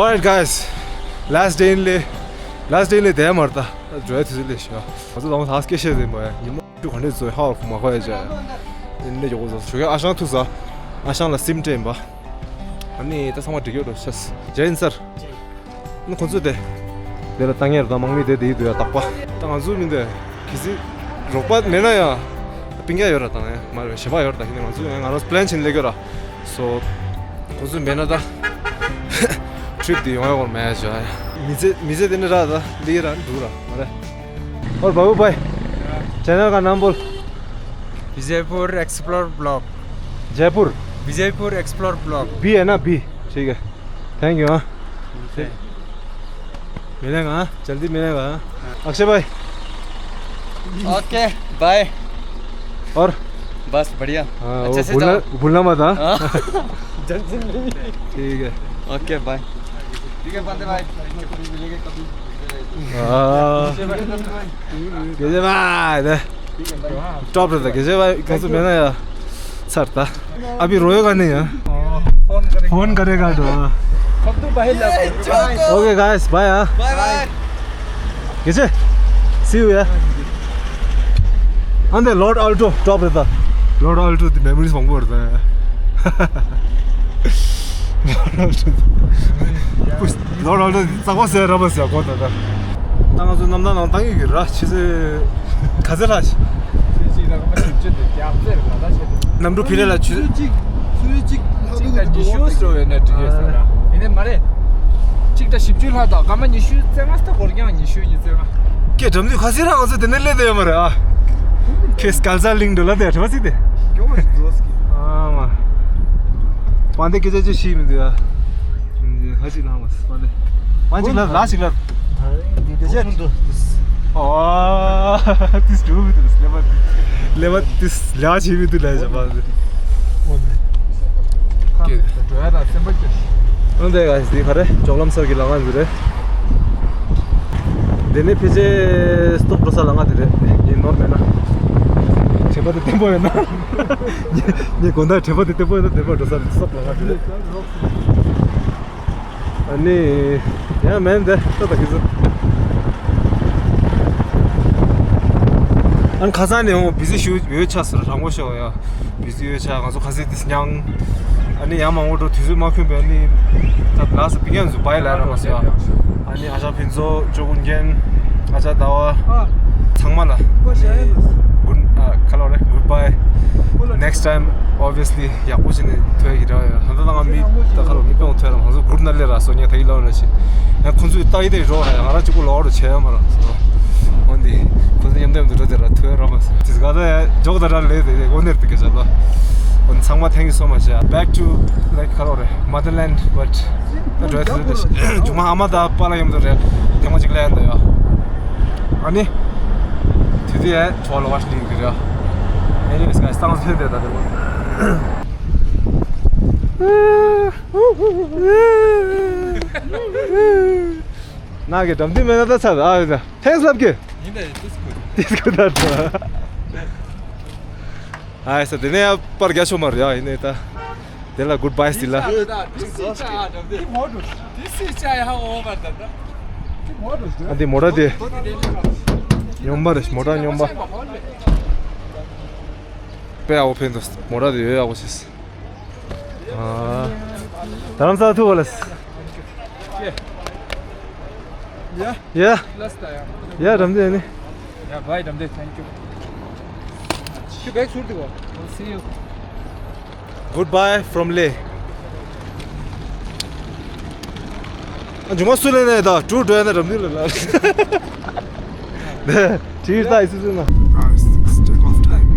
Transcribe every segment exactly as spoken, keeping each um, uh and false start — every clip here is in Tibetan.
Alright guys, last day in ལས། last day in ལས་དེ་མར་ད་འགྲོ་ཡ་དུས་ཚོད་ལས་ཤོག་ང་ཚོ་ལོང་ཐག་སྐད་བཤད་ཟིན་པ་ཡ། ཉི་མ་ག་འདྲས་ཚོད་ཧ་བ་མ་ཁོ་ཡ་ཅག་ཡིན་ནས་ཇོ་གོ་ཚོ་ཞོགས་ཀས་ཨ་ཞང་ཐུག་ས། ཨ་ཞང་ལ་སིམ་སྤྲད་ཡིན་པ། ཨ་ནི་ད་ཚང་མ་འགྲིག་ཡོད་འགྲོ་ཤག་ཇེན་སར། ནི་ཁོ་ཚོས་དེ། དེ་ལ་ལྟ་ངེར་དང་དམག་མི་དེ་དེའི་དུས་ཡ་དག་པ། ད་ང་ཚོའི་མི་འདི་གི་སི་རོགས་པ་མེད་ན་ཡང་སྤུན་ཀྱག་ཡོད་ར་དང་ཡང་མ་རེད་ཞེ་པོ་ཡོད་ར། ད་ཁྱེད་ནི་ང་ཚོས་ཡང་ང་རང་པི་ལན་ཆེན་ལས་ཀྱོ་ར། སོ། ཁོ་ཚོས་མེད་ན་ད་ཊི་རིབ་འདི་ཡོང་ཡ་གོར་མེད་ཞོ་ཡ། མི་ཚེ་མི་ཚེ་དེ་ནི་ར་ད་ལི་ར་འདུག་ར་མ་རེད། और बाबू भाई, चैनल का नाम बोल। Vijaypur explore blog. Jaipur. Vijaypur explore blog. बी है ना, बी। ठीक है। Thank you. हाँ। मिलेंगे। मिलेगा, हाँ? जल्दी मिलेगा, हाँ? अक्षय भाई। Okay, bye. और? बस बढ़िया। हाँ, अच्छे वो से भूलना, जाओ। भूलना मत, हाँ? हाँ। जल्दी नहीं। ठीक है। Okay, bye. ठीक है, बंदे भाई। मिलेंगे कभी। हाँ। विजय भाई, हाँ। ཊོབ་རེད་ད། དགེ་བཤེས་པ་ག་ཚོད་མེད་ན་ཡ། ཚར་ད། अभी रोएगा नहीं, हाँ? फोन करेगा। फोन करेगा तो, हाँ। अब तो भाई लग ओके गाइस, बाय, हाँ। Bye bye. དགེ་བཤེས། See you, yeah. ཨ་འདི་ལོར་ཌ་ཨལ་ཊོ་ཊོབ་རེད་ད། ལོར་ཌ་ཨལ་ཊོ་འདི་མེ་མོ་རིས་མང་པོ་རེད་ད། ལོར་ཌ་ཨལ་ཊོ་འདི། ལོར་ཌ་ཨལ་ཊོ་འདི་རྩ་བ་ཟེར་ར་བ་ཟེར་གོ་ད་ད། ད་ང་ཚོ་གནམ་ཐང་ནང་བཏང་ཡོད་ཀྱི་ར། ཆུ་ཚོད་ག་ཚོད་ལ། ཆུ་ཚོད་གཅིག་དང་ཕྱེད་ཅུ་དེ་རྒྱག་ཚད་རེད་ད་ད་ཆེད་དུ། གནམ་གྲུ་ཕི་ལེ་ལ་ཆུ། ཆུ་ཚོད་གཅིག་ཆུ་ཚོད་གཅིག་ལྷག་གཅིག་དང་ཉི་ཤུ་ཙམ་ཡོད་ན་འགྲིག་ཡོད་ས་ར། ཡིན་ནའི་མ་རེད། གཅིག་དང་བཞི་བཅུ་ལྷག་དང་སྐར་མ་ཉི་ཤུ་རྩ་ལྔ་ད་འགོར་ཀྱང་ཉི་ཤུ་ཉི་ཤུ་རྩ་ལྔ། ཀྱེ་འགྲམ་དུས་ཁ་སིར་ང་ཚོ་དེ་ནས་སླེབས་བསྡད་ཡོད་མ་རེད་ཨ། ཁེ་སི་གལ་ས་གླིང་འགྲོ་ལ་དེ་བྲོ་སི་དེ། སྐྱོ་བ་ཞིག་བཟོ་སི་ཀྱི། ཨ་མ། པང་དེ་སྐད་ཆ་ཅིག་ཤེས་མི་འདུག་ཨ། ཧ་ཅིག་ལ་མ་སི་པང་དེ། པང་ཅིག་ལ་ལ་ཞིག་ལ། དེ་ཆ་མི་འདུག་ཨ། ཏིས་འགྲོ་མི་འདུག་ལེ་བ། ལེ་བ་ཏིས་ལ་ཞིག་མི་འདུག་ལ་ཞིག་པང་དེ། ཀྱེ། འགྲོ་ཡ་དང་སེམས་པ་སྐྱིད། འོན་ཏེ་ག་ཞིག་དེ་ག་རེ་ཇོག་ལམ་སོགས་ཀྱི་ལ་ང་འཛུལ་རེད། དེ་ནས་ཕལ་ཆེར་སྟོག་འགྲོ་ས་ལ་ང་དེ་རེད། ཡིན་ནོར་མེད་ན། དྲན་པ་དེ་བརྟན་པོ་ཡོད་ན། ངས་དགོང་དག་དྲན་པ་དེ་བརྟན་པོ་ཡོད་ན་དེ་པར་འགྲོ་ས་རེད། སྟོག་ལ་ང་དེ་རེད། ཨ་ནི། ཡང་མེད་འདི་ལྟ་ད་གི་ཚོད། ཨ་ནི་ཁ་སང་ནས་འོང་བི་ཟི་ཞུ་ཡོད་ཆགས་ཟེར་རང་མགོ་ཤོག་ཡ། བི་ཟི་ཡོད་ཆགས་ང་ཚོ་ཁ་སང་དེ་སྙང་། ཨ་ནི་ཡང་མང་པོ་འགྲོ་དུས་ཚོད་མ་ཁོམ་པས་ཨ་ནི། ད་ལགས་སུ་པི་ཀན་ཚོ་བའི་ལ་ར་མ་ཟེར་ཡ། ཨ་ནི་ཨ་ཞང་ཕུན་ཚོགས་ཇོ་ཀུན་རྒྱན། ཨ་ཅག་ཟླ་བ། ཚང་མ་ལ། ཨ་ནི། good ཨ་ཁ་ལོ་རེ། Goodbye. Next time obviously ཡག་པོ་བྱས་ནས་ཐོས་ཀྱི་རེད་ཡ། ཧ་ད་ང་མི་ད་ཁ་ལོ་མི་པོང་ཐོས་ར་མ་ང་ཚོ་གུ་རུབ་ནང་སླེབས་ར་སོ་ཉལ་ད་ཡི་ལོ་ར་ཞིག་ཡང་ཁོ་ཚོས་ལྟ་ཡི་དེ་རོགས་ར་ཡ། ང་རང་གཅིག་པུ་ལོག་རོགས་བྱས་ཡོད་མ་ར་སོ། འོན་ཏེ་ཁོ་ཚོ་མཉམ་དུ་མཉམ་དུ་འགྲོ་དེ་ར་ཐོས་ར་མ་སོ། དེ་ག་ད་ཡ་འཇོག་ད་ར་ལས་དེ་དེ་འོ་ནེར་དེ་ག་ས་ལོ། འོན་ཚང་མ་thank you so much ཡ། Back to like ཁ་ལོ་རེ། Motherland but ད་འགྲོ་ཡ་དེ་རེད། ཇུ་མ་ཨ་མ་ད་པ་ལ་མཉམ་དུ་རེད། ཐེངས་མ་གཅིག་ལ་ཡ་འདི་ཡ། ཨ་ནི། དེ་དུས་ཡ་ཁྲོ་ལོ་བ་ཞིག་ལིང་གི་རེད། Anyways guys ད་ང་ཚོ་ཐོན་དེ་ད་དེ་ལོ། ནག་གི་འགྲམ་དུས་མེད་ན་ད་ཚར་ཨ་ཡོད་ད། ཐེངས་ལབ་ཀྱི། ཡིན་ད་ཡིན་ཏིས་ཀུ། ཏིས་ཀུ་ད་ད། ཨ་ས་དེ་ནས་ཡ་པར་རྒྱ་ཆོ་མ་རེད་ཡ། ཡིན་ནས་ད། དེ་ལ་good bye ཟེར་ལ། ཨ་འདི་མོ་ཊ་དེ། སྨྱོན་པ་རེད། མོ་ཊ་སྨྱོན་པ། དཔེ་ཡག་པོ་ཕན་འདུག་མོ་ཊ་དེ་ཡོད་ཡག་པོ་བྱས། ཨ། རྡ་རམ་ས་ལ་ཐུག་པ་ལ། Yeah. Yeah. Last time. Yeah, རྡ་རམ་ས་ནས། Yeah, bye, རྡ་རམ་ས། Thank you. You back shoot the ball. See you. Goodbye from Leh. ཨ་ཇུ་མ་སུ་ལེ་ནས་ད་ཀྲུ་ཀྲུ་ཡ་ན་རམ་ནི་ལ་ལ། ཅིར་ད་ཨི་སུ་སུ་ན། Guys, it's take off time.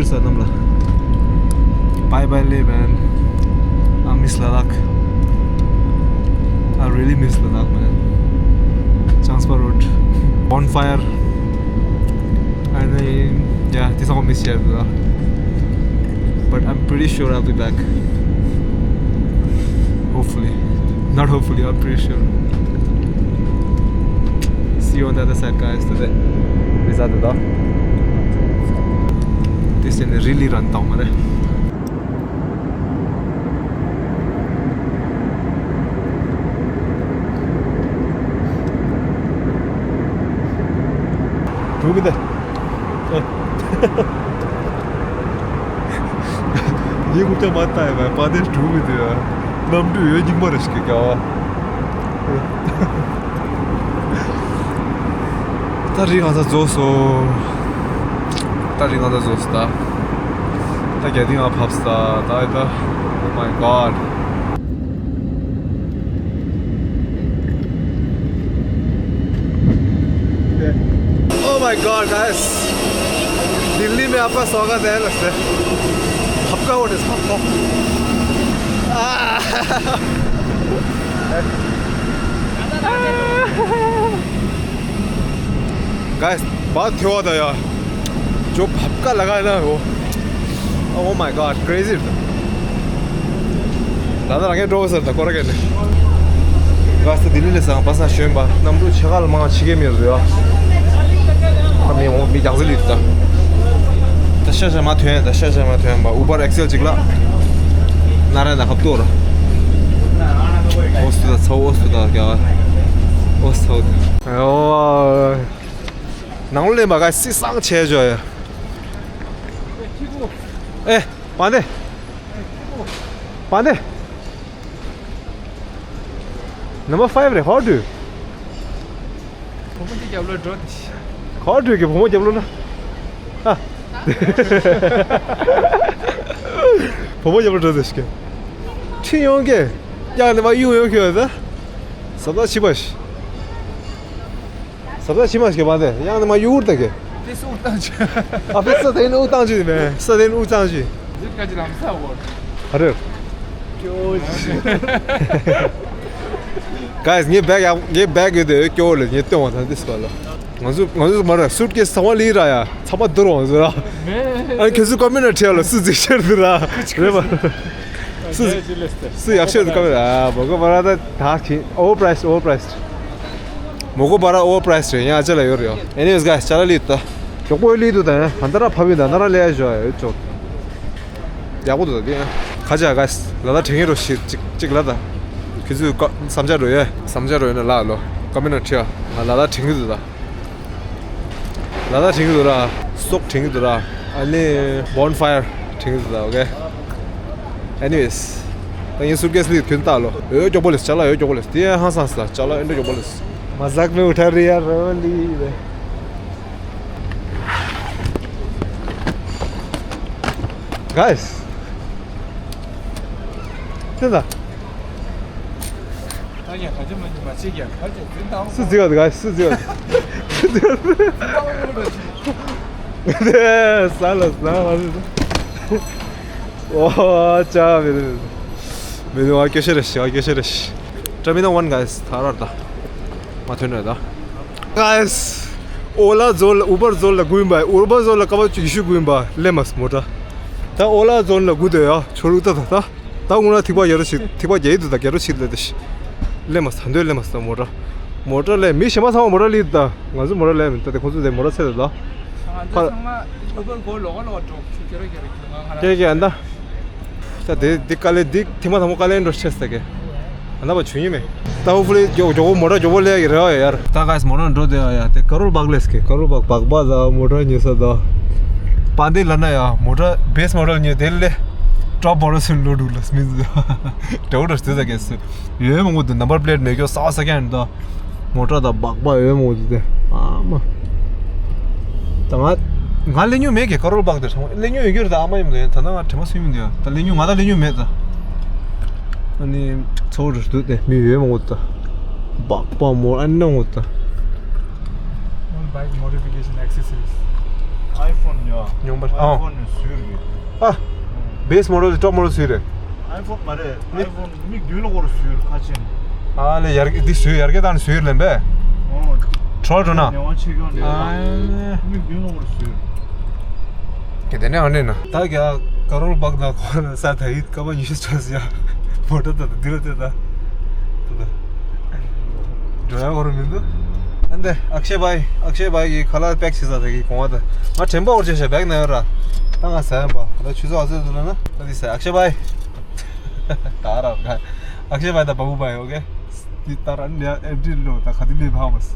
ས་རྣམས་ལ། Bye bye Leh, man. I miss Ladakh. I really miss Ladakh, man. Changspar Road, bonfire. And then, yeah, this all miss here, bro. But I'm pretty sure I'll be back. Hopefully. Not hopefully, I'm pretty sure. See you on the other side, guys. Today. Visa to the. This is really run down, man. འགྲོ་གི་འདུག་ངའི་ཁུག་ཀྱང་མ་བཏང་ཡ་མ་པ་དེ་འགྲོ་གི་འདུག་གནམ་གྲུ་ཡོད་རྙིང་པ་རེ་ཞིག་གི་ག་བ། ད་རིག་གང་ས་རྫོགས་སོ། ད་རིག་གང་ས་རྫོགས་སོ་ད། ད་རྒྱ་ཏིང་ང་བབས་ས་ད་ད། Oh my god. Oh my god, guys. Delhi में आपका स्वागत है, लगता है। भपका, what is भपका? Guys, बहुत हुआ था यार। जो भपका लगा है ना वो। Oh my god, crazy. ད་ལྟ་རང་གིས་འགྲོ་ཟེར་ད་ཀོ་ར་ཀེ་ནས། ག་ས་ལྡི་ལི་ལ་སང་པ་སང་ཞོན་པ་གནམ་གྲུ་ཆེ་ཁག་ལ་མང་ཆེ་གེ་མེད་རེད་ཡ། ཨ་མི་འོང་མི་རྒྱག་ཟི་ལི་ད། ད་ཤ་ཤ་མ་ཐོན་ད་ཤ་ཤ་མ་ཐོན་པ་ཨུ་བར་ཨེག་སེལ་ཅིག་ལ། ན་ར་ན་ཁབ་ཏོ་ར། ཨོ་སུ་ད་ཚ་ཨོ་སུ་ད་ག་ཨོ་སུ་ད། ཨོ། ནང་ལོ་ལེན་པ་ག་སི་སང་ཆེ་ཇོ་ཡ། ཨེ། པ་འདེ། པ་འདེ། Number five རེད། How do you? བུ་མོ་གཅིག་རྒྱབ་ལོ་འགྲོ་དེ། How do you གི་བུ་མོ་རྒྱབ་ལོ་ན། ཨ། བུ་མོ་རྒྱབ་ལོ་འགྲོ་དེ་ཞིག་ཁྲིད་ཡོང་གི། ཡང་ནི་མ་གཡུག་ཡོང་གི་ཡོད་ད། ཟབ་ད་ཕྱི་པ་ཞིག་ཟབ་ས་ཕྱི་མ་ཞིག་པ་དེ་ཡང་ནི་མ་གཡུག་ད་གི། ཕེ་སི་ཨུ་ཏང་ཅི། ཨ་ཕེ་སི་དེ་ནི་ཨུ་ཏང་ཅི་མེ་ས་དེ་ནི་ཨུ་ཏང་ཅི། ཟིག་ཀ་ཅི་ལམ་ས་བོར། ཨ་རེ། ཀྱོ་ཅི། Guys, ངའི་བེག་ཡག་ངའི་བེག་ཡོད་དེ་ཀྱོ་ལེ་ངའི་སྟོན་བ་དང་དེ་སུ་བ་ལ། ང་ཚོ་ང་ཚོ་མ་ར་སུཊ་ཀེ་སི་ཚང་མ་ལི་ར་ཡ་ཚང་མ་བསྡུར་བ་ང་ཚོ་ར། ཨ་ཁྱོད་ཚོ་ཀོ་མེན་ཊི་ཁྲིད་ལ་སུ་ཟིག་ཤར་དུ་ར་རེད་པ། སུ་སུ་ཡག་ཤོས་དུ་ཀ་མེ་ར་ཨ་མོ་ཀོ་བ་ར་ད་ད་ཁྱི་ཨོ་བར་པ་རའི་སི་ཨོ་བར་པ་རའི་སི། མོ་ཀོ་བ་ར་ཨོ་བར་པ་རའི་སི་རེད་ཡང་ཨ་ཅག་ལ་ཡོད་རེད་ཡོ། Anyways guys, ཅ་ལག་ལི་ད། མགྱོགས་པོ་ལི་དུ་ད་ཡང་ད་ར་ཕ་བི་ད་ན་ར་ལེ་ཡ་ཞོ་ཡ་ཡོད་ཅོག་ཡག་པོ་འདུག་ད་དེ་ཡང་། ཁ་ཆེ་ག་ལ་ད་དྲན་གྱི་རོ་ཞིག་ཅིག་ཅིག་ལ་ད། ཁྱེད་ཚོས་བསམ་འཆར་རོ་ཡོད། བསམ་འཆར་རོ་ཡོད་ན་ལ་ལོ་ཀོ་མེན་ཊི་ཁྲིད་ང་ལ་ད་དྲན་གྱི་འདུག་ད། ལ་ད་དྲན་གྱི་འདུག་ར། སོག་དྲན་གྱི་འདུག་ར། ཨ་ནི་བོན་ཕ་ཡར་དྲན་གྱི་འདུག་ད། ཨོ་ཁེ། Anyways, ད་ངའི་སུཊ་ཀེ་སི་ལི་ཁྱོད་ལྟ་ལོ། ཨོ་མགྱོགས་པོ་ལེ་ཅ་ལག་ཨོ་མགྱོགས་པོ་ལེ་དེ་ཧང་སང་ས་ཅ་ལག་ཨོ་འདྲ་མགྱོགས་པོ་ལེ། མ་ཟག་མེ་ཨུ་ཐ་རི་ཡ་རོ་ལི་རེ། Guys. ཁྱོད་ད། ད་ཡ་ག་ཅི་མ་ཅི་མ་ཅི་ཡ་ག་ཅི་འཛིན་དང་། སུ་ཟིག་ག་ག་སུ་ཟིག་ག་སུ་ཟིག་ག་ས་ལ་ས་ལ་ཨོ་ཅག་མི་འདུག་མི་འདུག་ཨ་སྐྱོ་ཤས་རེ་ཞིག་ཨ་སྐྱོ་ཤས་རེ་ཞིག Try me the one, guys. ཐ་རར་ད། མ་ཐོན་རེད་ད། Guys, ཨོ་ལ་ཛོར་ལ་ཨུ་བར་ཛོར་ལ་དགུན་པ་ཨུ་བར་ཛོར་ལ་ཀ་བ་ཅིག་ཤུ་དགུན་པ་ལེ་མ་སི་མོ་ཊ། ད་ཨོ་ལ་ཛོར་ལ་དགུ་དོ་ཡ་ཆོ་རུ་ད་ད་ད། ད་ངུ་ན་ཐིག་པ་རྒྱ་རུ་ཆིག་ཐིག་པ་རྒྱ་ཡི་དུ་ད་རྒྱ་རུ་ཆིག་ལེ་ད་ཤི། ལེ་མ་སི་ད་འདོད་ལེ་མ་སི་ད་མོ་ཊ། མོ་ཊ་ལེ་མི་ཤེས་མ་ཚང་མ་མོ་ཊ་ལི་ད། ང་ཚོ་མོ་ཊ་ལེ་མི་ད་དེ་ཁོ་ཚོ་དེ་མོ་ཊ་ཚེ་ད་ད། ང་ཚོ་ཚང་མ་ཨུ་བར་གོ་ལོག་ལོག་འགྲོ་ཁྱེད་ཀྱི་ཨ་ད། ད་དེ་དེ་དཀའ་ལས་འདི་ཐེངས་མ་དང་པོ་དཀའ་ལས་འགྲོ་ཆེ་ས་གེ། ཨ་ན་པ་བྱུང་ཡིན་མེད། ད་ཧོ་ཕུ་ལི་མགྱོགས་མགྱོགས་པོ་མོ་ཊ་མགྱོགས་པོ་སླེབས་ཀྱི་རེད་བ་ཡ་ཡར། ད་ག་ས་མོ་ཊ་འགྲོ་དེ་ཡ་ཡ་དེ་ཀ་རོར་བག་ལེས་གེ་ཀ་རོར་བག་བག་པ་ད་མོ་ཊ་ཉོས་ས་ད། པ་འདི་ལ་ན་ཡ་མོ་ཊ་བེས་མོ་ཊ་ཉོས་དེ་ལས་ཊོབ་མོ་ཊ་སུན་ལོ་འགྲོ་ལ་སྨིན་ཟ། དེ་འོ་འདྲ་སྟེ་ས་གེ་སུ་ཡོད་མང་པོ་འདུག་ནམ་བར་པི་ལེ་ཊི་མེད་སྐྱོ་ས་ས་གེ་ཨ་ནི་ད། མོ་ཊ་དང་སྦག་སྦག་ཡོད་མོ་ཅིག་དེ། ཨ་མ། ད་ང་ང་ལེན་ཉུང་མེད་ཀི་ཀ་རོར་སྦག་དེ་ཚང་མ་ལེན་ཉུང་ཡོད་རྒྱུ་རེད་ད། ཨ་མ་ཡིན་མོ་དེ་ད་ནང་ང་དྲན་མ་སུ་ཡིན་མོ་དེ་ད་ལེན་ཉུང་ང་ད་ལེན་ཉུང་མེད་ད། ཨ་ནི་ཚོ་རུ་འདུག་དེ་མི་ཡོད་མོ་ད། སྦག་སྦག་མོ་ཨ་ནི་མོ་ད། All bike modification accessories. iPhone ཡ། ཉུང་པར། ཨ། iPhone ནས་བཟོས་རེད། ཨ། base model དང་top model བཟོས་རེད། iPhone མ་རེད། ནི་iPhone མིག་མདུན་ལ་སྐོར་བཟོས་རེད་ཁ་ཆེན། ཨ་ལས་ཡར་འདི་བཟོས་ཡར་རྒྱས་བཏང་ནས་བཟོས་རེད་ལབ་པས། ཨོ། ཁྲོལ་འགྲོ་ན། ཉེ་བ་ཆེ་ཡོང་ནས། ཨ། མིག་མདུན་ལ་སྐོར་བཟོས་རེད། ཀྱེ་དེ་ནས་ཨ་ནི་ན། ད་ག་ཀ་རོལ་བག་ན་ཁོ་ན་ས་ད་ཡིད་ཀ་པ་ཉི་ཤུ་ཆགས་ཡ། བོ་ད་ད་ད་འདི་ལ་དེ་ད། ད་ད། འགྲོ་ཡ་གོ་རུ་མི་འདུག་ཨ་འདི་ཨཀ་ཤེ་བྷའི། ཨཀ་ཤེ་བྷའི་གི་ཁ་ལག་པེག་བྱེད་ས་ད་གི་གོང་བ་ད། ང་དྲན་པ་འོར་བྱས་ཤ་བེག་ན་ཡོད་ར། ད་ང་ཟ་ཡ་པ་ད་ཆུ་ཚོད་ཨ་ཚོད་འདུག་ན་ན། ད་འདི་ཟ་ཨཀ་ཤེ་བྷའི། ད་ར་ཨཀ་ཤེ་བྷའི་ད་བ་བུ་བྷའི། ཨོ་ཀེ། འདི་ད་ར་ནི་ཨེམ་ཊི་ལོ་ད་ག་དི་ལེ་བྷ་བས།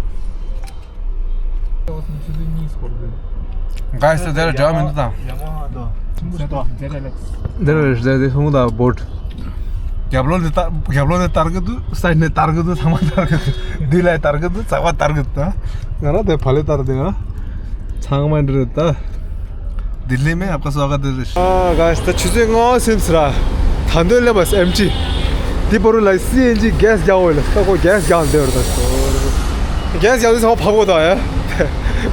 Guys, དེར་འབྲེལ་བ་མི་འདུག་དང་། Yamaha དང་ཆེན་པོ་ཞིག་དང་། འདིར་རེད་དེ་ཧུང་དང་བོཊ། རྒྱབ་ལོགས་ནས་ལྟ། རྒྱབ་ལོགས་ནས་ལྟ་གི་འདུག་སའིཌ་ནས་ལྟ་གི་འདུག་ཚང་མ་ལྟ་གི་འདུག་འདི་ལ་ལྟ་གི་འདུག་ཚང་མ་ལྟ་གི་འདུག་ང་རང་དེ་བ་ལས་ལྟ་དེ་ང་ཚང་མ་འདི་རེད་ད། दिल्ली में आपका स्वागत है। ཨ་ག་ད་ཆུ་ཚོད་ལྔ་ཟིན་ཚར། ད་འདོད་ལེ་བས་ཨེམ་ཊི། འདི་བར་ལ་སི་ཨེན་ཇི་གེ་སི་རྒྱག་འོས་ལ་ད་ཁོ་གེ་སི་རྒྱག་འདོད་རེད་ད། གེ་སི་རྒྱག་འདི་ཚང་མ་ཕབ་དགོས་ད་ཡ།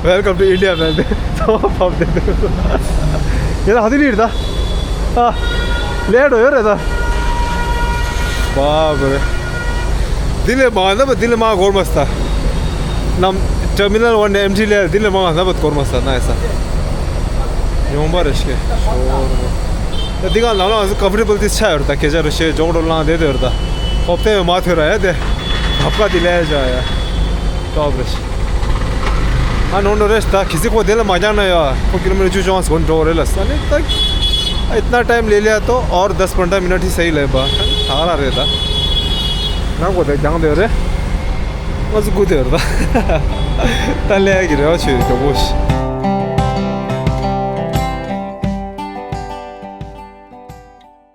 Welcome to India man. ཚང་མ་ཕབ་འདོད་འདོད། ཡིན་ན་ཧ་དི་ལི་རེད་ད། ཨ། ལེ་འགྲོ་ཡོད་རེད་ད། བ་བ་རེད། འདི་ལས་མང་ན་བ་འདི་ལས་མང་གོར་མ་སྟ། ནམ་ཊར་མི་ནལ་ཝན་ནས་ཨེམ་ཊི་ལས་འདི་ལས་མང་ན་བ་གོར་མ་སྟ་ན་ཡ་ས། ཡོང་པ་རེ་ཤེ། ཤོར་བ། ད་འདི་ག་ལ་ལ་ཀམ་ཕོར་ཊེ་བལ་དེ་ཆ་ཡོད་ད་ཁེ་ཆ་རེ་ཤེ་ཇོག་འགྲོ་ལང་དེ་དེ་ཡོད་ད། ཧོབ་ཏེ་མ་ཐོས་ར་ཡ་དེ། ཧབ་ཀ་དེ་ལས་ཇ་ཡ། ཊོབ་རེ་ཤེ། ཨ་ནོ་ནོ་རེ་ཤེ་ད་ཁི་སི་ཁོ་དེ་ལ་མ་རྒྱག་ན་ཡ། ཁོ་ཀི་ལོ་མི་ཊར་བཅུ་བཅོ་ལྔ་སོན་འགྲོ་རེ་ལ་ས་ནི་ད། इतना टाइम ले लिया तो और दस पंद्रह मिनट ही सही ले बा। थारा रे दा। ना को दे जान दे रे। बस गुदे दा। तले की रे छे तो बोश।